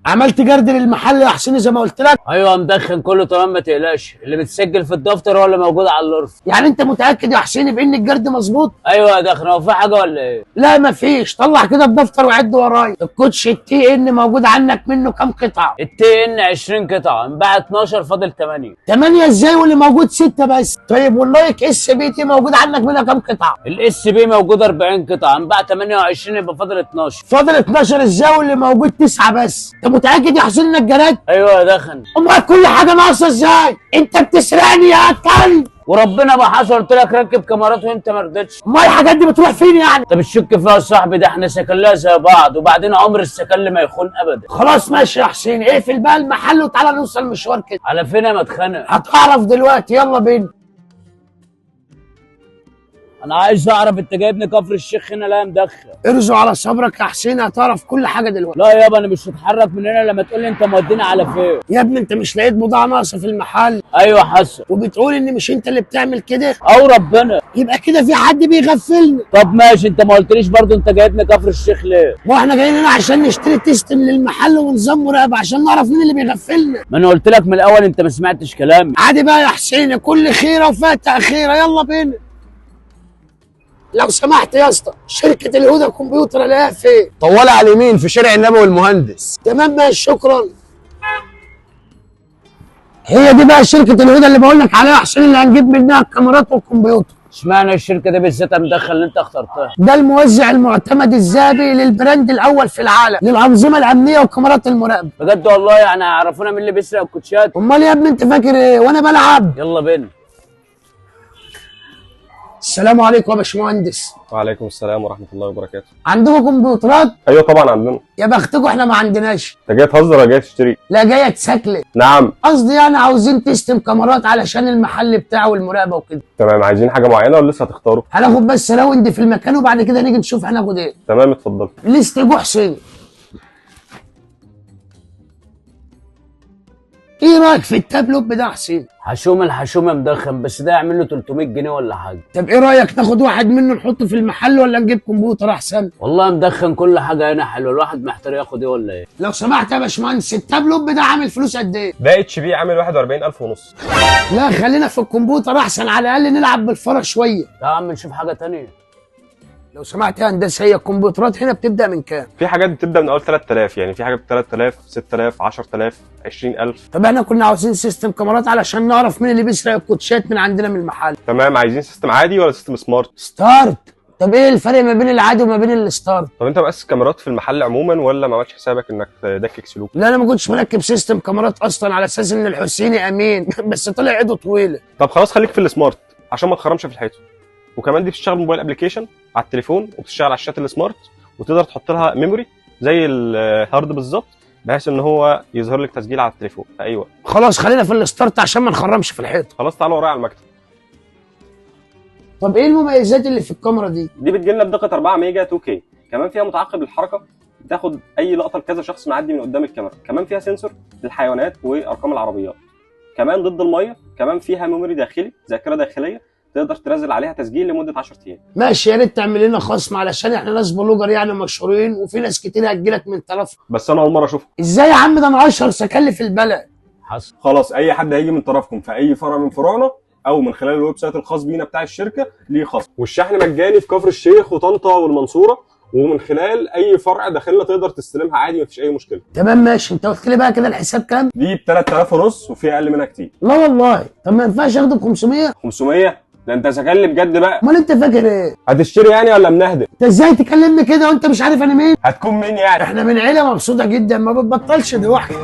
عملت جرد للمحل يا حسين زي ما قلت لك؟ ايوه مدخن كله تمام، ما تقلقش، اللي متسجل في الدفتر هو اللي موجود على الرف. يعني انت متاكد يا حسين بان الجرد مظبوط؟ ايوه يا دخن، هو في حاجة ولا ايه؟ لا مفيش. طلع كده الدفتر وعد ورايا. الكوتش ال TN موجود عنك منه كام قطعه؟ ال TN 20 قطعه، انباع 12 فاضل 8. 8 ازاي واللي موجود 6 بس؟ طيب وال Nike SB موجود عنك منها كام قطعه؟ ال SB موجود 40 قطعه، انباع 28 يبقى فاضل 12. فاضل 12 ازاي واللي موجود 9 بس؟ انت متاكد يا حسين انك جرد؟ ايوه يا دخن. امال كل حاجة ناقصه ازاي؟ انت بتسرقني يا كلب. وربنا ما حصل، قلت لك ركب كاميرات وانت ما رضيتش. امال الحاجات دي بتروح فين يعني؟ انت بتشك فيها يا صاحبي؟ ده احنا سكلها زي بعض، وبعدين عمر السكل ما يخون ابدا. خلاص ماشي يا حسين، اقفل بقى المحل وتعالى نوصل مشوار كده. على فين يا مدخنه؟ هتعرف دلوقتي، يلا بينا. انا عايز اعرف انت جايبني كفر الشيخ هنا لا يا مدخن؟ ارزو على صبرك يا حسين، هتعرف كل حاجة دلوقتي. لا يابا انا مش هتحرك من هنا لما تقول لي انت موديني على فين. يا ابني انت مش لقيت بضاعة ناقصه في المحل؟ ايوه حصل. وبتقول ان مش انت اللي بتعمل كده؟ او ربنا. يبقى كده في حد بيغفلنا. طب ماشي، انت ما قلتليش برضو انت جايبني كفر الشيخ ليه؟ ما احنا جايين هنا عشان نشتري system للمحل ونظام مراقبة عشان نعرف مين اللي بيغفلنا. ما انا قلت لك من الاول انت ما سمعتش كلامي. عادي بقى يا حسين، كل خيره وفيها تاخيره. يلا بينا. لو سمحت يا اسطى، شركة الهدى كمبيوتر الاقيها فين؟ طوال على اليمين في شارع النبوي المهندس. تمام ماشي، شكرا. هي دي بقى شركة الهدى اللي بقول لك عليها يا حسين، اللي هنجيب منها الكاميرات والكمبيوتر. اشمعنى الشركة دي بالذات يا مدخن اللي انت اخترتها؟ ده الموزع المعتمد الذهبي لل brand الاول في العالم للانظمه الامنية وكاميرات المراقبة. بجد والله؟ يعني هيعرفونا مين اللي بيسرق الكوتشات؟ امال يا ابني انت فاكر ايه وانا بلعب؟ يلا بينا. السلام عليكم يا باشمهندس. وعليكم السلام ورحمة الله وبركاته. عندكم كمبيوترات؟ ايوه طبعا عندنا. يا بختكم، احنا ما عندناش. انت جاي تهزر ولا جاي تشتري؟ لا جاية تسكلي. نعم. قصدي يعني عاوزين system كاميرات علشان المحل بتاعه والمراقبة وكده. تمام، عايزين حاجة معينة ولا لسه هتختاروا؟ هناخد بس round في المكان وبعد كده نيجي نشوف هناخد ايه. تمام اتفضل. ليست جو حسين. ايه رايك في التابلوب ده يا حسين؟ حشوم الحشوم يا مدخن، بس ده يعمل له 300 جنيه ولا حاجة. طب ايه رايك ناخد واحد منه نحطه في المحل ولا نجيب كمبيوتر احسن؟ والله يا مدخن كل حاجة هنا حلوة، الواحد محتار ياخد ايه ولا ايه. لو سمحت يا باشمهندس، التابلوب ده عامل فلوس قد ايه؟ ده HP عامل 41000 ونص. لا خلينا في الكمبيوتر احسن، على الاقل نلعب بالفرق شوية. يا عم نشوف حاجة تانية. لو سمحت يا هندسة، هي الكمبيوترات هنا بتبدا من كام؟ في حاجات بتبدا من اول 3000، يعني في حاجة ب 3000 6000 10000 20000. طب احنا كنا عاوزين system كاميرات علشان نعرف مين اللي بيسرق الكوتشات من عندنا من المحل. تمام، عايزين system عادي ولا system smart؟ smart. طب ايه الفرق ما بين العادي وما بين ال smart؟ طب انت مقسس كاميرات في المحل عموما ولا ما عملتش حسابك انك تدكك سلوك؟ لا انا ما كنتش مركب system كاميرات اصلا على اساس ان الحسيني امين بس طلع ايده طويلة. طب خلاص خليك في ال smart عشان ما تخرمش في الحيطة. وكمان دي بتشتغل mobile application على التليفون، وبتشتغل على الشاشات ال smart، وتقدر تحط لها memory زي ال hard بالظبط، بحيث ان هو يظهر لك تسجيل على التليفون في اي وقت. خلاص خلينا في ال smart عشان ما نخرمش في الحيطة. خلاص تعالوا ورايا على المكتب. طب ايه المميزات اللي في الكاميرا دي؟ دي بتجي لنا بدقة 4 ميجا 2K، كمان فيها متعقب للحركة، بتاخد اي لقطة لكذا شخص معدي من قدام الكاميرا، كمان فيها sensor للحيوانات وارقام العربيات، كمان ضد المية، كمان فيها memory داخلي، ذاكره داخلية تقدر تنزل عليها تسجيل لمدة 10 ايام. ماشي، يا ريت تعمل لنا خصم علشان احنا ناس blogger يعني مشهورين، وفي ناس كتير هتجيلك من طرف. بس انا اول مرة اشوفها. ازاي يا عم؟ ده انا اشهر سكلي في البلد. حصل. خلاص اي حد هيجي من طرفكم في اي فرع من فروعنا او من خلال ال website الخاص بينا بتاع الشركة ليه خصم، والشحن مجاني في كفر الشيخ وطنطا والمنصوره، ومن خلال اي فرع داخلنا تقدر تستلمها عادي مفيش اي مشكلة. تمام ماشي. انت قلت لي بقى كده الحساب كام؟ دي ب 3000 ونص وفي اقل منها كتير. لا والله. طب ما ينفعش اخده ب 500؟ 500؟ ده انت سكلي بجد بقى. امال انت فاكر ايه؟ هتشتري يعني ولا منهدل؟ انت ازاي تكلمني كده وانت مش عارف انا مين؟ هتكون مين يعني؟ احنا من عيله مبسوطة جدا ما بتبطلش ضحك.